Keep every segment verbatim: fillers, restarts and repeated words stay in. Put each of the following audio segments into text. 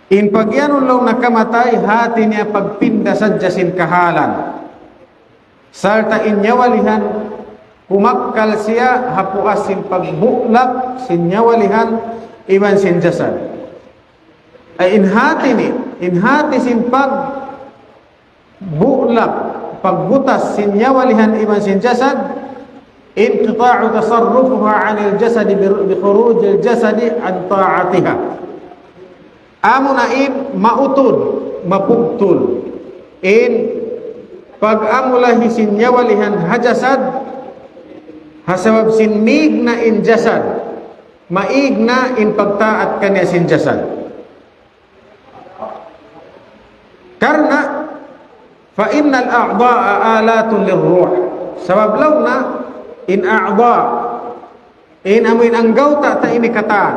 In pagiyanun laung niya kamatay, hati niya pagpinda sadja sin kahalan. Sarta' in nyawalihan, kumakkal siya ha puas sin pagbulag sin nyawalihan iban sin jasad. Ay in hati ni, in hati sin pag bulag, pagbutas sin nyawalihan iban sin jasad, انقطاع تصرفها عن الجسد بر-، بخروج الجسد عن طاعتها. Amuna in mautud, mapugtul. In pag-amulahi sin nyawalihan ha jasad, ha sabab sin mīg na in jasad, maīg na in pagtaat kaniya sin jasad. Karna', فإن الأعضاء آلات للروح. Sabab laung niya, in a'da', in amu in anggawta' ta ini katan,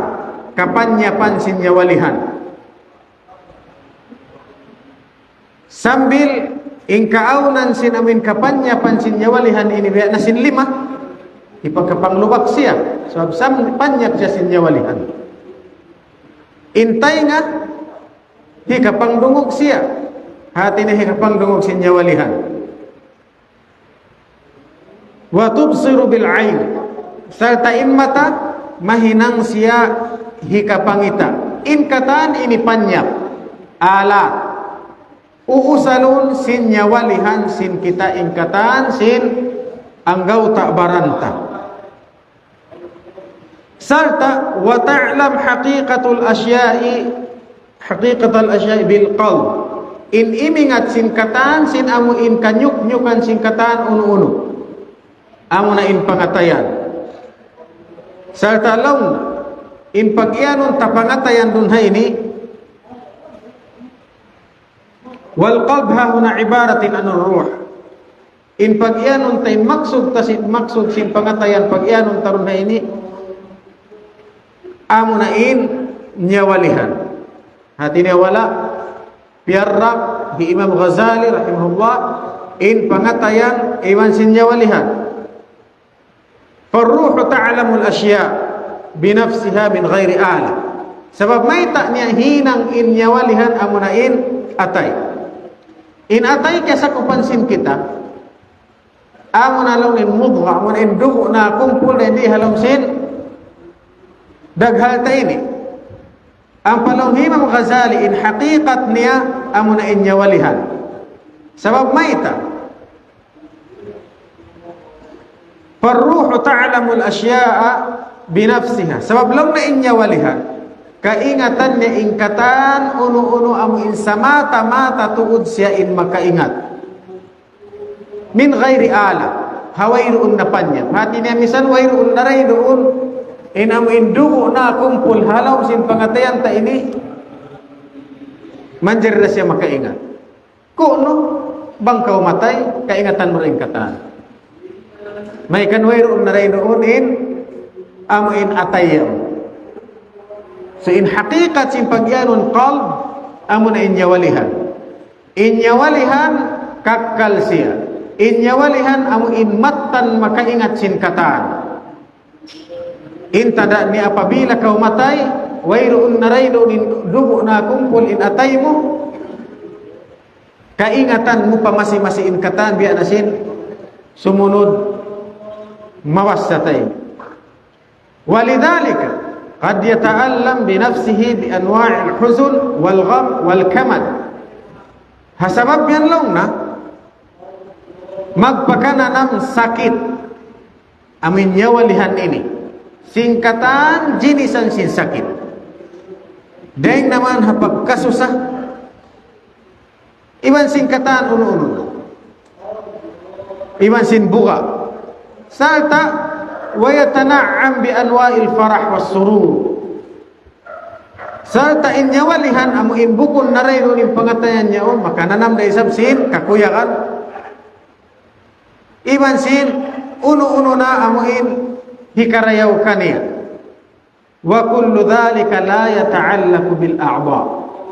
kapanyapan sin nyawalihan. Sambil in kaawnan sin amu in kapanyapan sin nyawalihan ini biya' na sin lima, hipakapanglubak siya, sabab sam-, panyap siya sin nyawalihan. In taynga, hikapangdungug siya. Hati niya hikapangdungug sin nyawalihan. وتبصر بالعين. Sarta' in mata, mahinang siya hikapangita'. In katan ini panyap. Alat. Uusalun sin nyawalihan sin kita in katan sin anggawta' baran ta. Sarta', وتعلم حقيقة الأشياء، حقيقة الأشياء بالقلب. In imingat sin katan, sin amu in kanyuk-nyukan sin katan unu-unu. Amuna in pangatayan. Sarta' laung, in pagiyanun ta pangatayan duun ha ini, والقلب ها هنا عبارة عن الروح. In pagiyanun ta in maksud ta sin, maksud sin pangatayan pagiyanun ta duun ha ini, amuna in nyawalihan. Hati niya wala' piyarrak hi Imam Ghazali rahimahullah in pangatayan iban sin nyawalihan. فالروح تعلم الأشياء بنفسها من غير آلة. Sabab mayta' niya hinang in nyawalihan amuna in atay. In atay kiyasakupan sin kita, amuna laung in mudgha, amuna in dugu' nakumpul na di ha lawm sin daghal ta ini. Ampa laung hi Imam Ghazali in hakikat niya amuna in nyawalihan. Sabab mayta'? فالروح تعلم الأشياء بنفسها. Sabab laung niya in nyawalihan, kaingatan niya in katan unu-unu amu in samata-mata tuud siya in makaingat. من غير آلة. Ha wayruun na panyap. Hati niya misan wayruun na dayruun. In amu in dugu' nakumpul ha lawm sin pangatayan ta ini, manjari da siya makaingat. Kunu', bang kaw matay, kaingatan mu da in katan. Mayta' wayruun na dayruun in amu in atay yaun. So in hakikat sin pagiyanun qalb, amuna in nyawalihan. In nyawalihan kakkal siya. In nyawalihan amu in mattan makaingat sin katan. In tanda' niya apabila kaw matay, wayruun na dayruun in dugu' nakumpul in atay mu, kaingatan mu pa masi-masi in katan biya' na sin sumunud mawas sa atay. ولذلك قد يتألم بنفسه بأنواع الحزن والغم والكمد. Ha sabab yan laung niya, magpakananam sakit amu in nyawalihan ini. Sin katan jinisan sin sakit. Dayng naman ha pagkasusa, iban sin katan unu-unu. Iban sin buga'. Sarta', ويتنعم بأنواع الفرح والسرور. Sarta' in nyawalihan amu in bukun na dayruun in pangatayan yaun, makananam da isab sin kakuyagan. Iban sin unu-unu na amu in hikarayaw kaniya. وكل ذلك لا يتعلق بالأعضاء.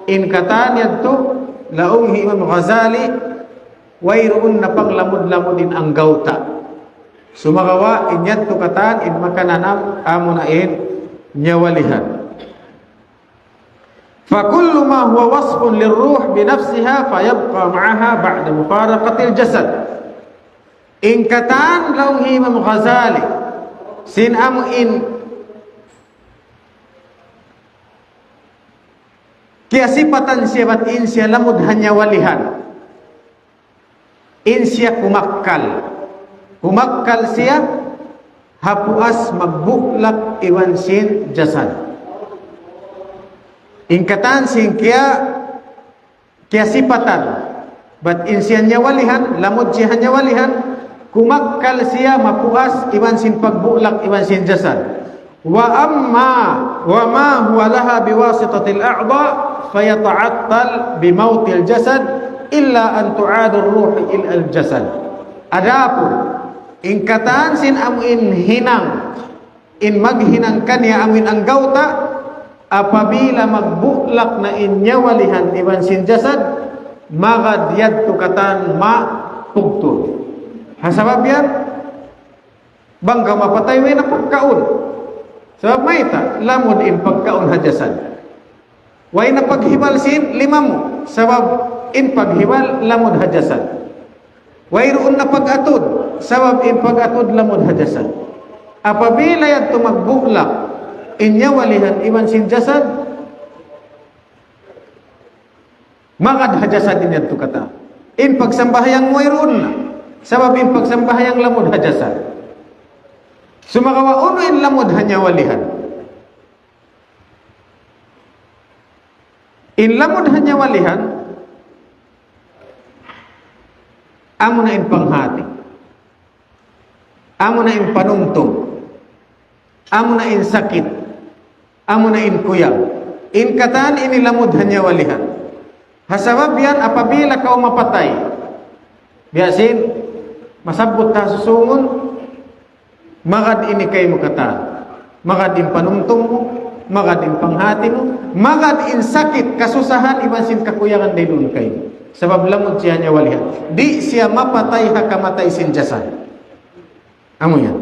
In katan yadtu, laung hi Imam Ghazali, wayruun na panglamud-lamud in anggawta'. Sumagawa', in yadtu katan, in makananam, amuna in nyawalihan. فكل ما هو وصف للروح بنفسها فيبقى معها بعد مفارقة الجسد. In katan laung hi Imam Ghazali, sin amu in kiyasipatan siya bat in siya lamud ha nyawalihan. In siya kumakkal. Kumakkal siya ha puas magbuklak iban sin jasad. In katan sin kiya, kiyasipatan. Bat in siya nyawalihan, lamud siya nyawalihan, kumakkal siya mapuas iban sin pagbuklak iban sin jasad. وأما وما هو لها بواسطة الأعضاء فيتعطل بموت الجسد إلا أن تعاد الروح إلى الجسد. Adapun in katan sin amu in hinang, in maghinang kaniya amu in anggawta', apabila magbuklak na in nyawalihan iban sin jasad, magad yadtu katan mapugtul. Ha sabab yan, bang kaw mapatay, way na pagkaun. Sabab mayta', lamud in pagkaun ha jasad. Way na paghibal sin lima mu, sabab in paghibal lamud ha jasad. Wayruun na pag-atud, sabab in pag-atud lamud ha jasad. Apabila yadtu magbuklak in nyawalihan iban sin jasad, magad ha jasad in yadtu katan. In pagsambahayang wayruun na. Sabab in pagsambahayang lamud ha jasad. Sumagawa' unu in lamud ha nyawalihan? In lamud ha nyawalihan, amu na in panghati. Amu na in panumtum. Amu na in sakit. Amu na in kuyag. In katan ini lamud ha nyawalihan. Ha sabab yan, apabila kaw mapatay, biya' sin masabbut ta susūngun, magad ini kaymu katan. Magad in panumtum mu, magad in panghati mu, magad in sakit, kasusahan, iban sin kakuyagan dayng duun kaymu. Sabab lamud siya ha nyawalihan. Di' siya mapatay ha kamatay sin jasad. Amu yan.